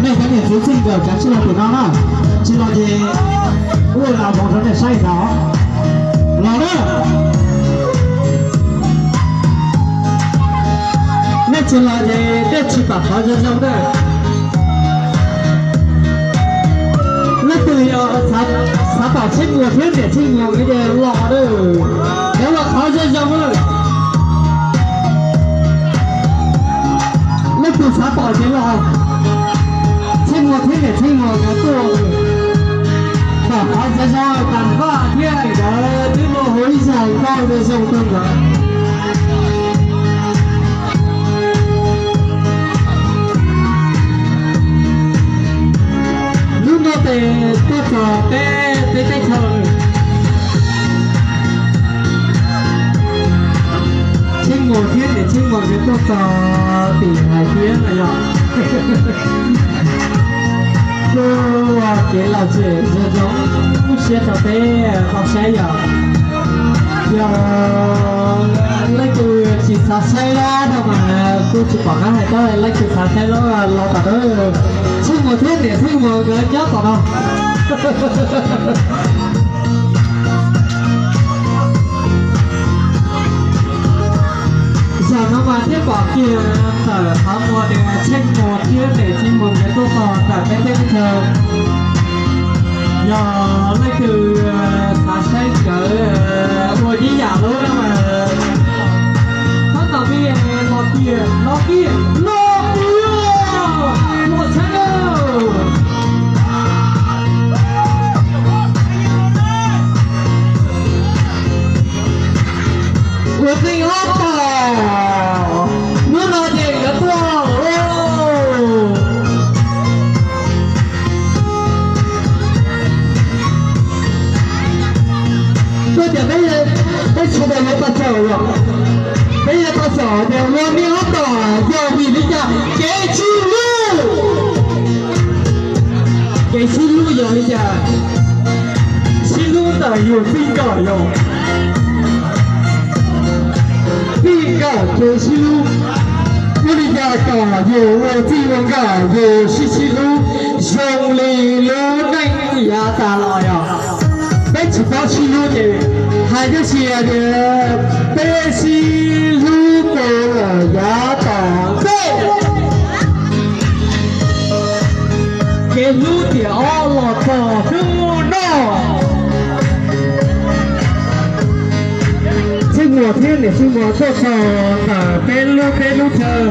Nej cov niam txiv txij nkawm kav tsij los tim no na, tsis los ces ua las voos rau nej saib ntag. Los na, nej tsis los ces nej tsis pom qhov zoo zoo na. Leej twg yog xav pom Tsheej Muas thiab niam Tsheej Muas nkawd ces los na, nkawd ua qhov zoo zoo na. Leej twg xav pom ces los, Tsheej Muas thiab niam Tsheej Muas nkawd tuaj pom qhov zoo zoo, Tam Vaj thiab nkawd twb muaj hauv ib zag nkauj zoo zoo rau nkawd. Lub no ces tuaj txog peb teb chaws, Tsheej Muas thiab niam Tsheej Muas nkawd tuaj txog tim hais tias no yog kuj ua kev lom zem zoo zoo siab rau peb tau saib yom. Yog leej twg tsis xav saib los no mas kuj tsis pom qab hais, leej twg xav saib los los tom na. Tsheej Muas thiab niam Tsheej Muas nkawd nyob tom no. Zaum no mas thiaj pom kiag ntawm qhov muag tias Tsheej Muas thiab niam Tsheej Muas nkawd tuaj txog ntawm peb teb chaws. Yog leej twg xav saib nkawd ua ib yam lub no mas, txhob tau pib los kiag, los kiag, los kiag, los saib lauj. Ua neej ob tog, hnub no ces yuav tuaj lauj. Tuaj tias peb, peb sawv daws yuav tau xav, peb yuav tau xav tias ua neej ob tog yog vim li cas kev sib hlub, kev sib hlub yog li cas, sib hlub ntawm yus txij nkawm yog txij nkawm kev sib hlub. Ua li cas kom yus ua txij ua nkawm yus sib sib hlub zoo li lub neej yav tas los yog peb tsis paub sib hlub ces hais tias peb sib hlub mus lawm yav tom ntej. Kev hlub tiam ob los txog hnub no. Tsheej Muas thiab niam Tsheej Muas tuaj txog ntawm peb lub teb lub chaw,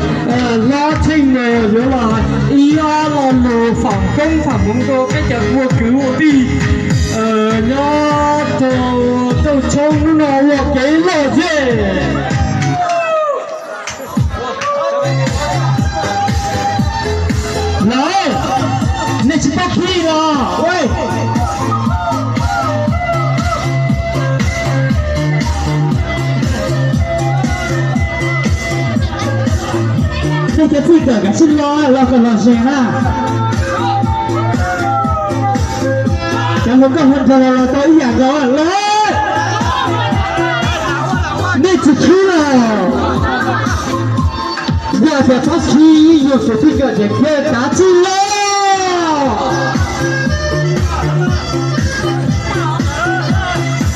hlob Tsheej Muas yuav los ib ob lo lus foom koob foom hmoov rau peb cov ua kwv ua tij nyob rau Rooj Tshoob hnub no ua kev lom zem. Lawm, nej tsis paub khib los. Nej cov txij nkawm kav tsij los, los kom lom zem na. Cov hluas nkauj hluas nraug los tau ib yam nkaus lawm. Nej tsis khib los. Yog tias txhob khib, yus tus txij nkawm ces kav tsij los.